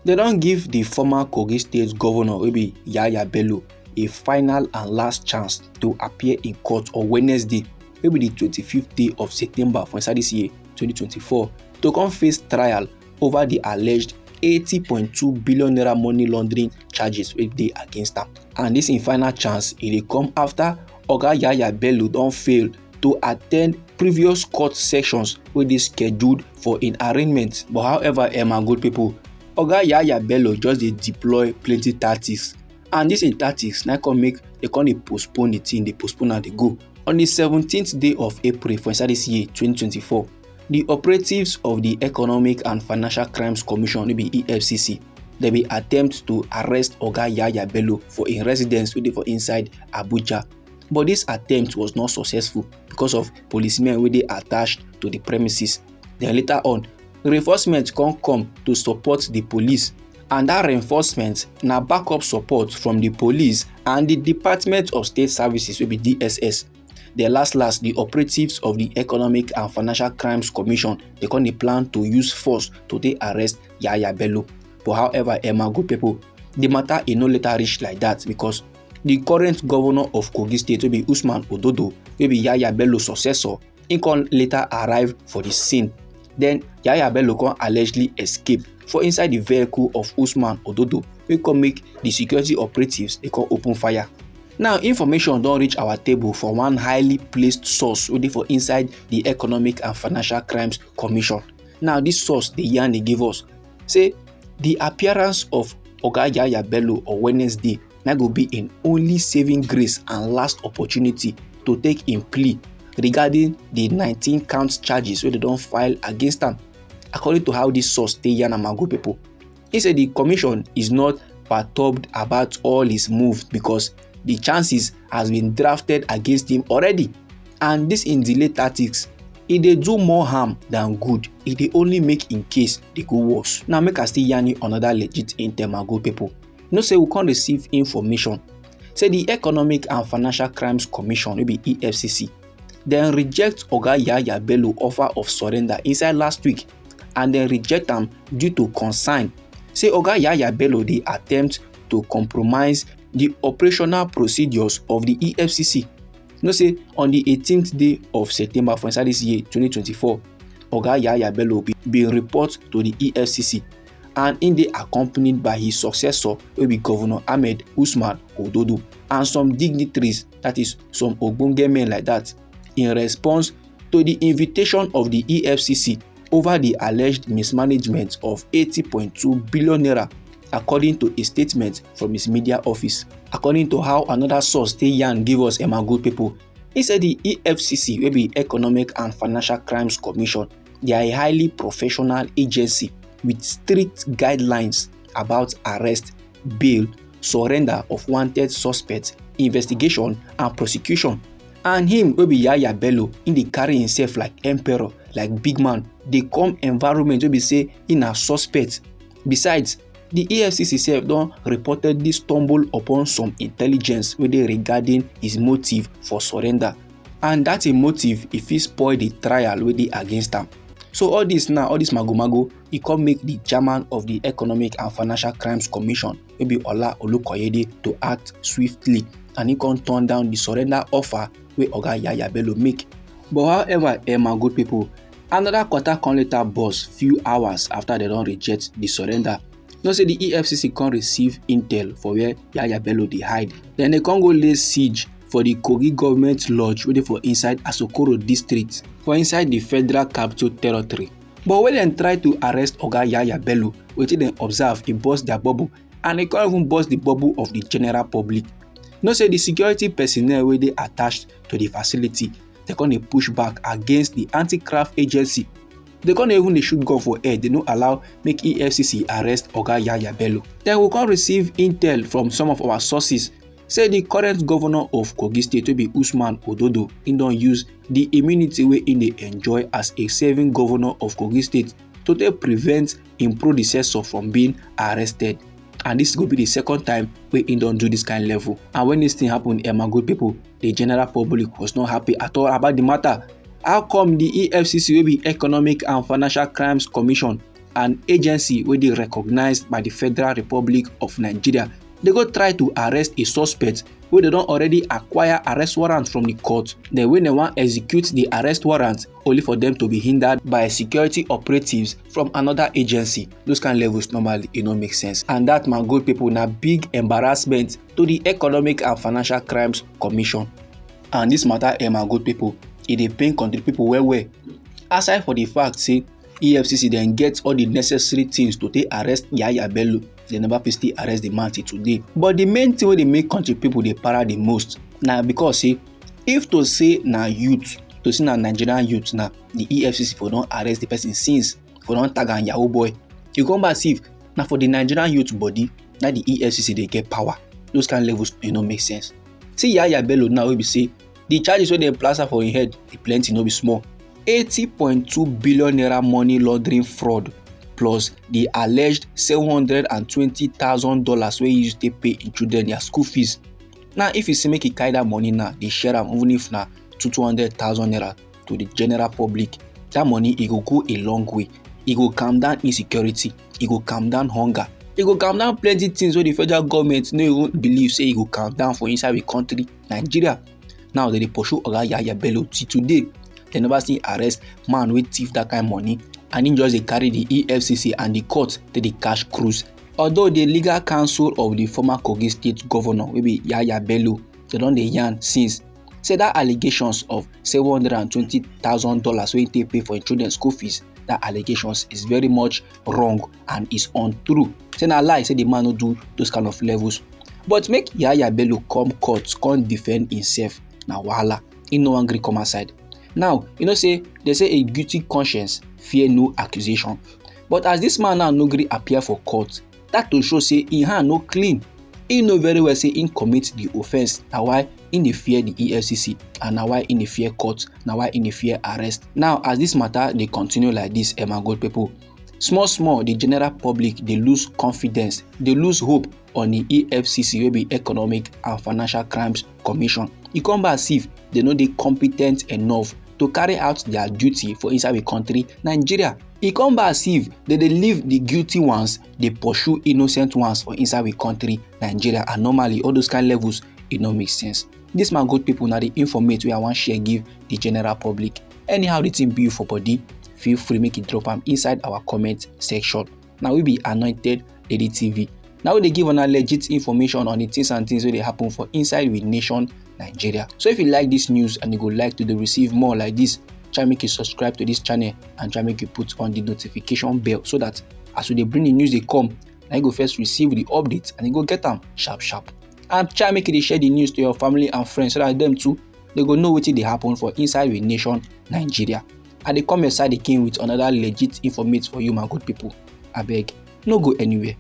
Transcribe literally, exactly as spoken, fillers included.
Dem don give di former Kogi State governor, wey be Yahaya Bello, a final and last chance to appear in court on Wednesday, wey be di twenty-fifth day of September for inside dis year, twenty twenty-four, to come face trial over di alleged eighty point two billion naira money laundering charges wey dey against am. And dis im final chance, e dey come afta Oga Yahaya Bello don fail to attend previous court sessions wey dey scheduled for im arraignment. But however, eh, my good people, Oga Yahaya Bello just dey deploy plenty tactics, and dis im tactics na come make dem come dey postpone di thing, dey postpone am dey go. On di seventeenth day of April for inside dis year, twenty twenty-four, di operatives of di Economic and Financial Crimes Commission, wey be E F C C, dem bin attempt to arrest Oga Yahaya Bello for im residence wey dey for inside Abuja. But dis attempt was not successful because of policemen wey dey attached to di premises. Den later on, reinforcement come come to support di police, and dat reinforcement na backup support from di police and di Department of State Services, wey be D S S. Den last last, di operatives of di Economic and Financial Crimes Commission, dem come dey plan to use force to take arrest Yahaya Bello. But however, eh, my good people, di matter e no later reach like dat, because di current governor of Kogi State, wey be Usman Ododo, wey be Yahaya Bello successor, im come later arrive for di scene. Den Yahaya Bello come allegedly escape for inside di vehicle of Usman Ododo, wey come make di security operatives dey come open fire. Now, information don reach our table from one highly placed source wey dey for inside di Economic and Financial Crimes Commission. Now, dis source dey yarn dey give us say di appearance of Oga Yahaya Bello on Wednesday na go be im only saving grace and last opportunity to take im plea regarding di nineteen count charges wey dem don file against am, according to how dis source take yarn am, my good people. Im say di commission is not perturbed about all his moves because di charges has been drafted against him already, and dis im delay tactics, e dey do more harm than good, e dey only make im case dey go worse. Now, make I still yarn you another legit intel, my good people. Know say we come receive information say di Economic and Financial Crimes Commission, wey be E F C C, dem reject Oga Yahaya Bello offer of surrender inside last week, and dem reject am due to concern say Oga Yahaya Bello dey attempt to compromise di operational procedures of di E F C C. Know say on di eighteenth day of September for inside dis year, twenty twenty-four, Oga Yahaya Bello bin, bin report to di E F C C, and im dey accompanied by his successor, wey be Governor Ahmed Usman Ododo, and some dignitaries, that is, some ogbonge men like that, in response to di invitation of di E F C C over di alleged mismanagement of eighty point two billion naira, according to a statement from his media office. According to how another source take yarn give us, eh, my good people, im say di E F C C, wey be Economic and Financial Crimes Commission, they are a highly professional agency with strict guidelines about arrest, bail, surrender of wanted suspects, investigation and prosecution. And him, wey be Yahaya Bello, im dey carry himself like emperor, like big man, dey come environment wey be say im na suspect. Besides, di E F C C sef don reportedly stumble upon some intelligence wey dey regarding his motive for surrender, and dat im motive, e fit spoil di trial wey dey against am. So all dis now, all dis mago-mago, e come make di chairman of di Economic and Financial Crimes Commission, wey be Ola Olukoyede, to act swiftly, and he come turn down di surrender offer wey Oga Yahaya Bello make. But however, eh, my good people, another kwata come later burst few hours after dem don reject di surrender. Know say di E F C C come receive intel for where Yahaya Bello dey hide. Then dem come go lay siege for di Kogi Government Lodge wey dey for inside Asokoro District, for inside di Federal Capital Territory. But when dem try to arrest Oga Yahaya Bello, wetin dem observe, e burst their bubble, and e come even burst di bubble of di general public. Know say di security personnel wey dey attached to di facility, dem come dey push back against di anti-graft agency. Dem come dey even dey shoot gun for air, dem no allow make E F C C arrest Oga Yahaya Bello. Then we come receive intel from some of our sources say di current governor of Kogi State, wey be Usman Ododo, im don use di immunity wey im dey enjoy as a serving governor of Kogi State to take prevent im predecessor from being arrested. And dis go be di second time wey im don do dis kind level. And when dis thing happen, eh, my good people, di general public was not happy at all about di matter. How come di E F C C, wey be Economic and Financial Crimes Commission, an agency wey dey recognized by the Federal Republic of Nigeria, dey go try to arrest a suspect wey dem don already acquire arrest warrant from the court. Then when dem wan execute the arrest warrant, only for them to be hindered by security operatives from another agency. Those kind levels normally e no make sense. And that, my good people, na big embarrassment to the Economic and Financial Crimes Commission. And this matter, eh, my good people, e dey pain country people well well. Aside for the fact say E F C C then get all the necessary things to take arrest Yahaya Bello, they never fit still arrest the man till today. But the main thing wey dey make country people dey para the most na because say, if to say na youth, to say na Nigerian youth, na the E F C C for don arrest the person since, for don tag am Yahoo boy. You come back see, na for the Nigerian youth body na the E F C C dey get power. Those kind levels e no make sense. See Yahaya Bello now wey be say the charges wey dem plaster for im head, e plenty, no be small. Eighty point two billion naira money laundering fraud, plus the alleged seven hundred and twenty thousand dollars wey he use take pay im children their school fees. Now, if you say make he carry that money now, dey share am, even if na two two hundred thousand naira to the general public, that money e go go a long way. E go calm down insecurity, e go calm down hunger, e go calm down plenty things wey the federal government no even believe say e go calm down for inside the country, Nigeria. Now dem dey pursue Oga Yahaya Bello till today. Dem never still arrest man wey thief that kind money, and he just dey carry the E F C C and the court take dey cash cruise. Although the legal counsel of the former Kogi State governor, wey be Yahaya Bello, dem don dey yarn since say that allegations of seven hundred and twenty thousand dollars wey he take pay for him children school fees, that allegations is very much wrong and is untrue. Say na lie, say the man no do those kind of levels. But make Yahaya Bello come court, come defend himself, na wahala. He no wan gree come outside. Now, you know say they say a guilty conscience fear no accusation. But as this man now no gree appear for court, that to show say him hand no clean. He know very well say he commit the offence, na why he dey fear the E F C C and na why he dey fear court, na why he dey fear arrest. Now, as this matter dey continue like this, eh, my good people, small small the general public dey lose confidence, dey lose hope on the E F C C, wey be Economic and Financial Crimes Commission. E come back as if they no dey competent enough to carry out their duty for inside the country, Nigeria. E come back as if they dey leave the guilty ones, dey pursue innocent ones for inside the country, Nigeria. And normally, all those kind levels, e no make sense. This, my good people, na the informate wey I wan share give the general public. Anyhow the thing be you for body, feel free make you drop am inside our comment section. Now we be Anointed Lady T V. Now we dey give una legit information on the things and things wey dey happen for inside with nation Nigeria. So if you like this news and you go like to dey receive more like this, try make you subscribe to this channel and try make you put on the notification bell, so that as we dey bring the news dey come, na you go first receive the update and you go get am sharp sharp. And try make you dey share the news to your family and friends, so that them too, they go know wetin dey happen for inside with nation Nigeria. I dey come your side again with another legit informate for you, my good people. Abeg, no go anywhere.